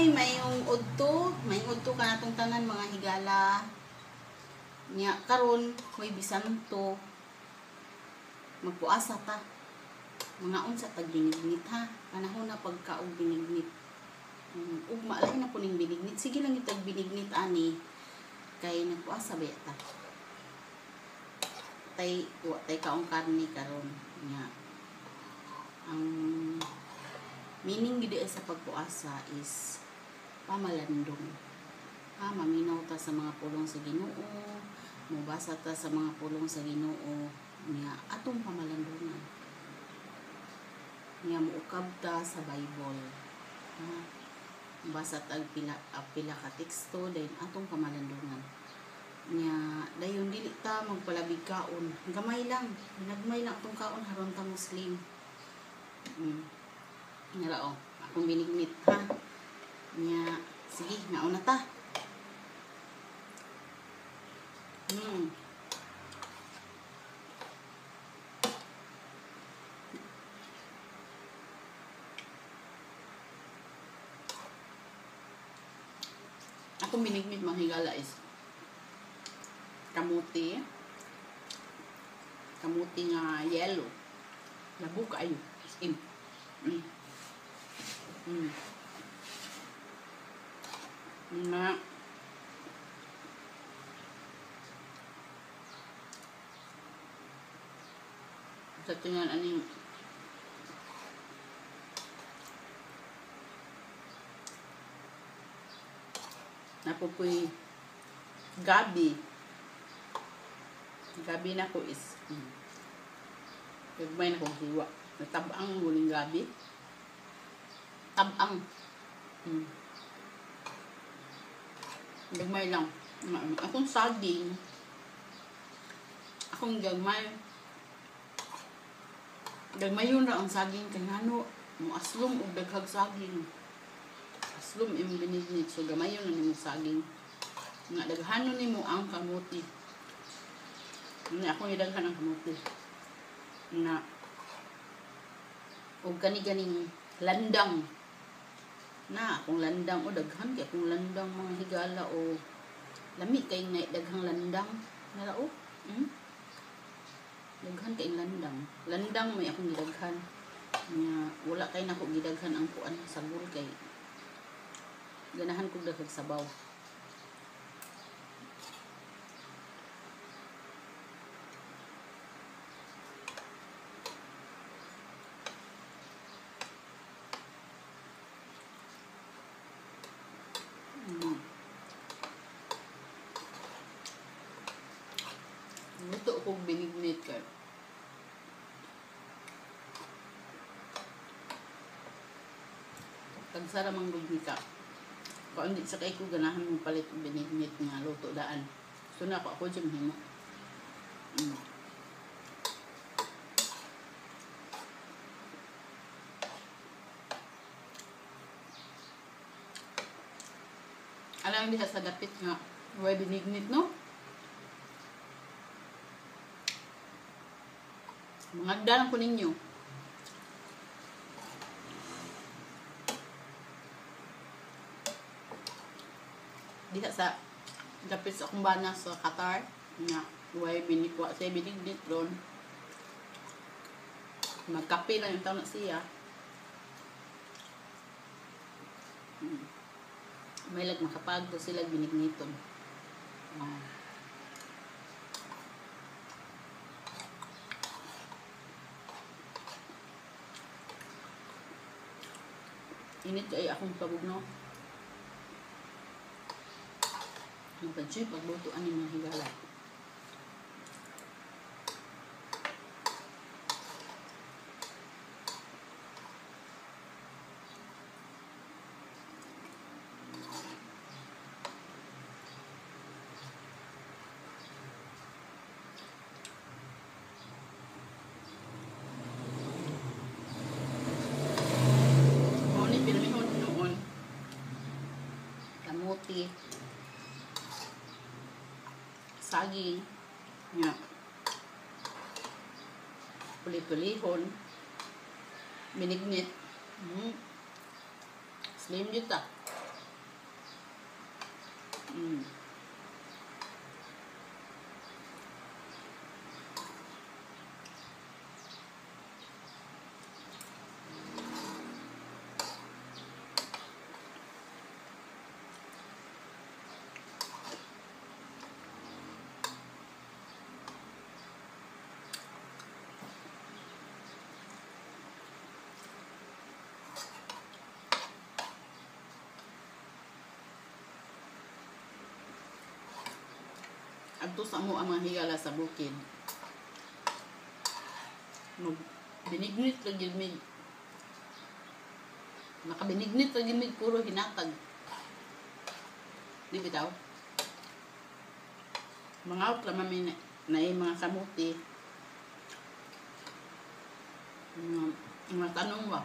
Ay, mayong udto, mayong udto ka natong tanan mga higala. Nya karon Huwebes Santo, magpuasa ta. Mga unsa tag binignit ha. Panahon na pagkaog binignit. Ugma lahi na kuning binignit. Sige lang itag binignit ani kay nagpuasa ba ta. Tay wa tay kaong karne karon. Nya ang meaning gid sa pagpuasa is pamalandong. Ha, maminaw ta sa mga pulong sa Ginoo, mobasa ta sa mga pulong sa Ginoo nya atong pamalandungan. Nya muukab ta sa Bible. Ha, basa ta og pila pila ka teksto dayon atong pamalandungan. Nya dayon dili ta magpalabig kaon, gamay lang, nagmay lang atong kaon haron ta Muslim. Nga o, akong binignit ha. Nya, sige, nauna ta. Akong binignit mga higala is kamuti. Kamuti nga yellow. Labo kaayo. As in. Nga. Sa tingnan aning napupoy gabi. Gabi na ko is gagmay na kong hiwa. Natabang guling gabi. Tabang. Gagmay lang. Akong saging. Akong gagmay. Gagmay yun ra ang saging kay ngano mo aslom og daghag saging. Aslom imong binignit so gamay yun na nimo saging. Nga daghanon nimo ang kamuti. Nga ako gidaghan ang kamuti. Na og kani ganing landang. Na akong landang o daghan kay akong landang mga higala o lami kay na daghang landang. Nara o. Daghan kay landang. Landang may akong gidaghan. Nya wala kay nako gidaghan ang kuan sagol kay ganahan kog daghang sabaw. Luto kog binignit kay. Tagsara man gud ni ka. Kung hindi sa kay ko ganahan mong palit og binignit nga luto daan. So na ako jud himo. Alam diha sa dapit nga way binignit no? Mangagdalan ko ninyo. Diha sa dapit sa akong bana sa Qatar nga way binikwa sa binignit ron. Magkape lang yung taon na siya. May lag makapagdo sila binigniton. Init kay akong pabugno. Ang panchoy pagluto ani mga higala. Kamuti, saging, nya, puli-pulihon, binignit. Slim jud ta. Adto sa mo ang mga higala sa bukid. Binignit ra gyud mig. Nakabinignit ra gyud mig puro hinatag. Di bitaw? Mga out ra mami na mga kamuti. Mga tanong ba?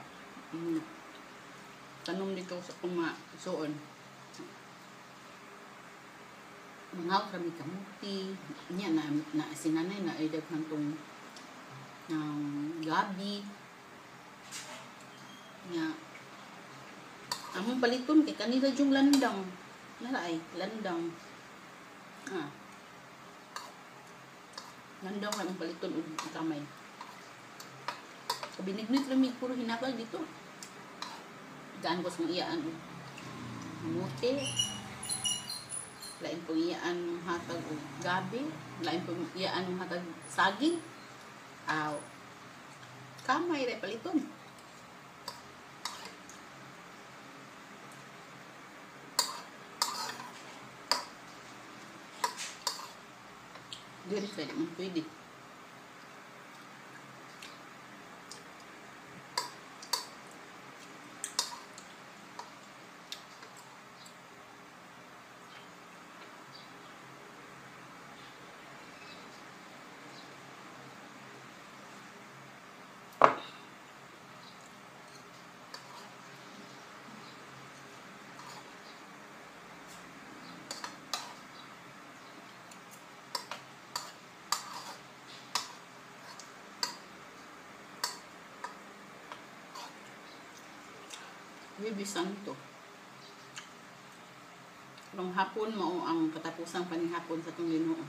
Tanong dito sa kung suon. Mga kami kamuti niya na sinanay na ay daghan tong gabi niya among paliton kay kanila yung landang nara ay landang landang kay among paliton og kamay kabinignit lang mig puro hinabag dito gaan ko sa mga iyaan og kamuti. Lain pong iyaan hatag og gabi, lain pong iyaan hatag saging. Aw. Kamay ra paliton. Diri kay man pwede. Huwebes Santo. Karong hapon mao ang katapusang panihapon sa atong Ginoo.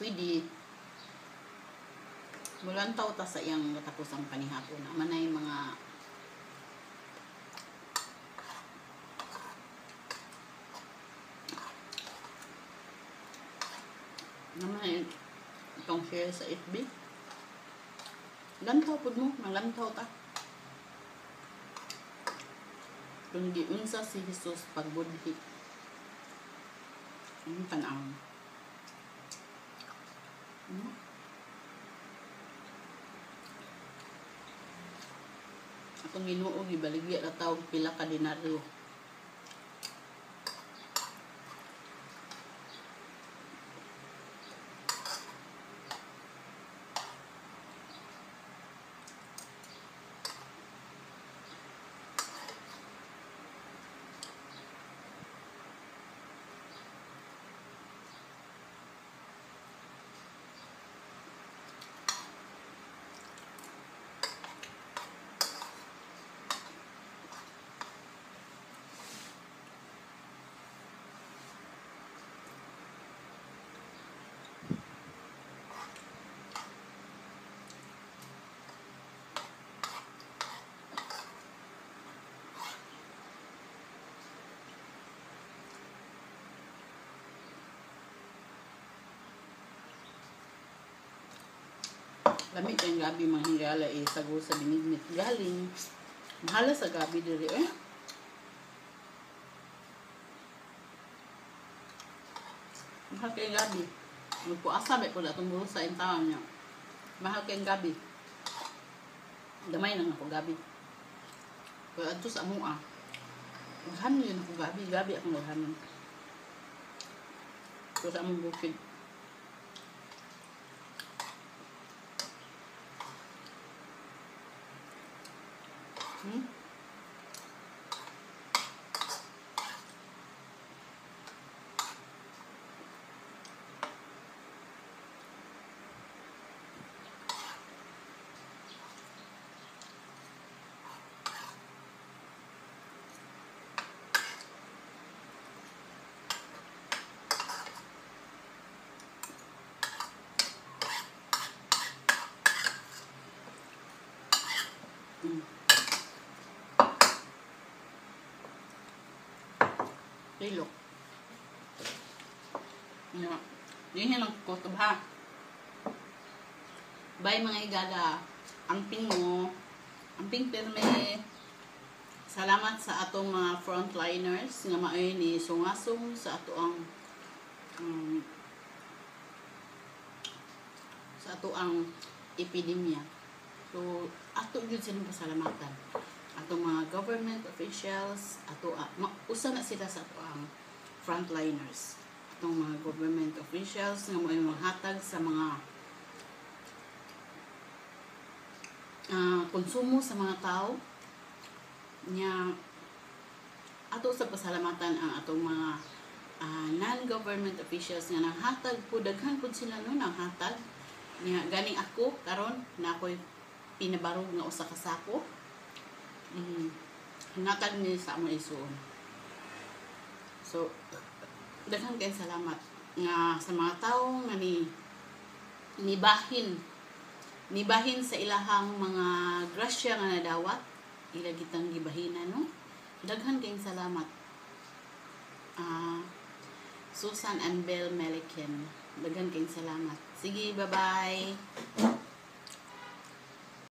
Pwede mulantaw ta sa iyang katapusang panihapon. Amanay mga naman itong share sa FB. Lantaw pud mo, malantaw ta. Kung giunsa si Jesus pagbudhi. Ang tan-aw. Atong Ginoo gibaligya ra tawag pila ka denaryo. Lamit ang gabi mga higala eh, sago sa binignit galing. Mahala sa gabi diri eh. Mahal kay gabi. Magpuasa ba ko atong bulsa in taon niya. Mahal kay gabi. Gamay nang ako gabi. Pero adto sa amoa. Daghan yun ako gabi, gabi akong daghanon. Pero sa among bukid. Tilok. Yeah. Yun lang kutob ha. Bye, mga higala. Amping mo. Amping pirme. Salamat sa atong mga frontliners nga maoy ni sungasong sa ato ang sa ato ang epidemya. So, ato gyud silang pasalamatan. Atong mga government officials, ato usa na sila sa ato ang frontliners. Atong mga government officials nga mo'y manghatag sa mga konsumo sa mga tao nya. Ato sa pasalamatan ang atong mga non-government officials nga nanghatag po, daghan pud sila, no, nanghatag nya. Ganing ako karon na ako'y pinabarog nga usa ka sako, natag ni sa among isuon. So daghan kay salamat nga sa mga tawo nga ni nibahin nibahin sa ilahang mga grasya nga nadawat, ila gitang gibahina, no. Daghan kayong salamat. Susan and Bell Melican, daghan kayong salamat. Sige, bye bye.